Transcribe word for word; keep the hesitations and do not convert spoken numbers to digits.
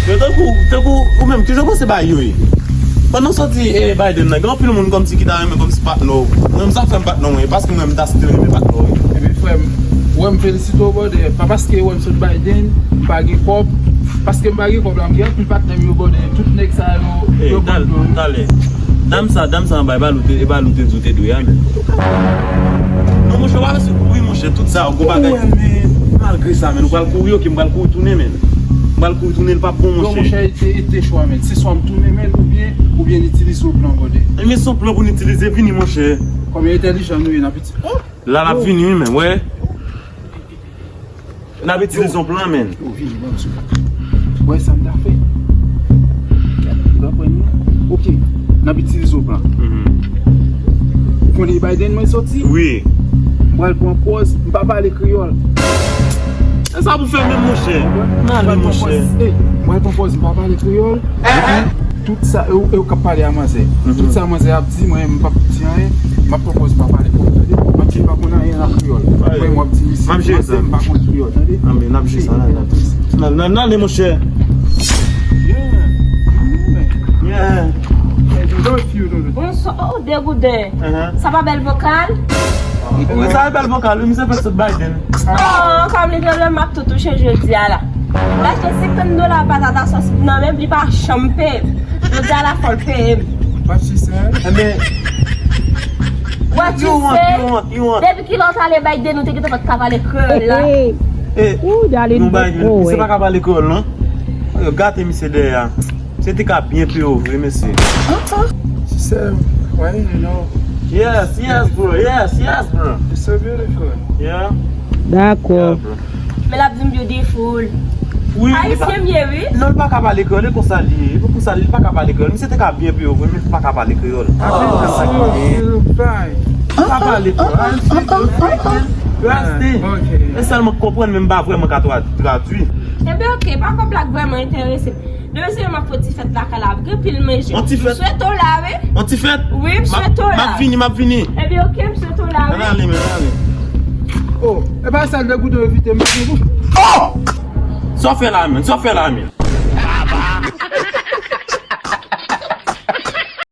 Yo, tankou, tankou, ou menm, kijan w panse bagay yo ye? Pandan w sòti, e, Biden nan, gen anpil moun kòmsi ki ta renmen kòmsi patnè w. Mwen menm sa k fè m patnè w, mwen, paske mwen menm ta still renmen patnè w. Ebyen, frè m, ou wè m felisite w, brother. Pa paske ou wè m sot Biden, m pa gen kòb. Paske m pa gen kòb la, m gen anpil patnè m yo, brother. Tout nèg sa yo, yo talè, talè. Dam sa, dam sa anba, e ba l ou te, e ba l ou te di w te dwe a, men. Non, monchè, w pa bezwen kouri, monchè, tout sa, gwo bagay. Ou wè, men. Malgre sa, men, ou pral kouri, ok, m pral kouri tounen, men. M pral kouri tounen, l p ap bon, monchè. Bon, monchè, e te, e te chwa, men. Se swa m tounen, men, oubyen, oubyen n itilize yon plan, brother. Ebyen, se yon plan pou n itilize, vini, monchè. Kòm entèlijan nou ye, n ap itilize. Oh! La, l ap vini, wi, men, wè. N ap itilize yon plan, men. Yo, vini, ban m sou. Wè sa m ta fè. Ou konprann mwen? Ok, n ap itilize yon plan. Mhm. Ou konnen Biden mwen soti? Wi. M pral pran pòz, m pa pale kreyòl. E sa pou fè menm, monchè. N ale, monchè. Ey, m pral pran pòz, m pa pale kreyòl. Epi, tout sa, e ou, e ou k ap pale a manzè. Mhm. Tout sa manzè ap di, mwen, m p ap di anyen. M ap pran pòz, m pa pale kreyòl, tande? M ap di m pa konn anyen nan kreyòl. Mwen, m ap di misye, m ap di m pa konn kreyòl, tande? N ap jwe sa, n ale, monchè. Yeah. Yeah. Bonswa, oh, degouden. Sa pa bèl vokal? Wi, sa e bèl vokal, wi, misye fèk sot Biden. Oh, kòm li te vle m ap tou touche jodi a la. L achte senkant dola patata sòs nan men m, li pa janm peye m. Jodi a la fò l peye m. What she said? Ebyen, what you say? Depi kilè w t ale Biden, ou te gentan pa t ka pale kreyòl la. Ou dale nou Biden, misye pa ka pale kreyòl, non. Yo gate misye dèyè a. Se te ka byen pi yo vre, mesye. She said, well, you know. Yes, yes, bro. Yes, yes, bro. You're so beautiful. Yeah. Dakò. Yeah, bro. Men l ap di m beautiful. Wi, li pa, Ayisyen m ye, wi. Non, li pa ka pale kreyòl, e konsa li ye. E pou sa li pa ka pale kreyòl. Misye te ka byen pi yo vre, men li pa ka pale kreyòl. I think the song is fine. Li pa pale kreyòl. I'm speaking African. You understand? Ok. E sèlman konprann, men m pa vrèman ka tra-, tradui. Ebyen, ok, pa konn black vrèman enterese m. Demen se m ap fè yon ti fèt lakay la, gen pil manje. Yon ti fèt? M swete w la, wi. Yon ti fèt? Wi, m swete w la. M ap vini, m ap vini. Ebyen, ok, m swete w la, wi. Ann ale, men, ann ale. Oh, e pa sèl degouden yo envite m, pa gen pou. Oh! Sa w fè la, men? Sa w fè la, men?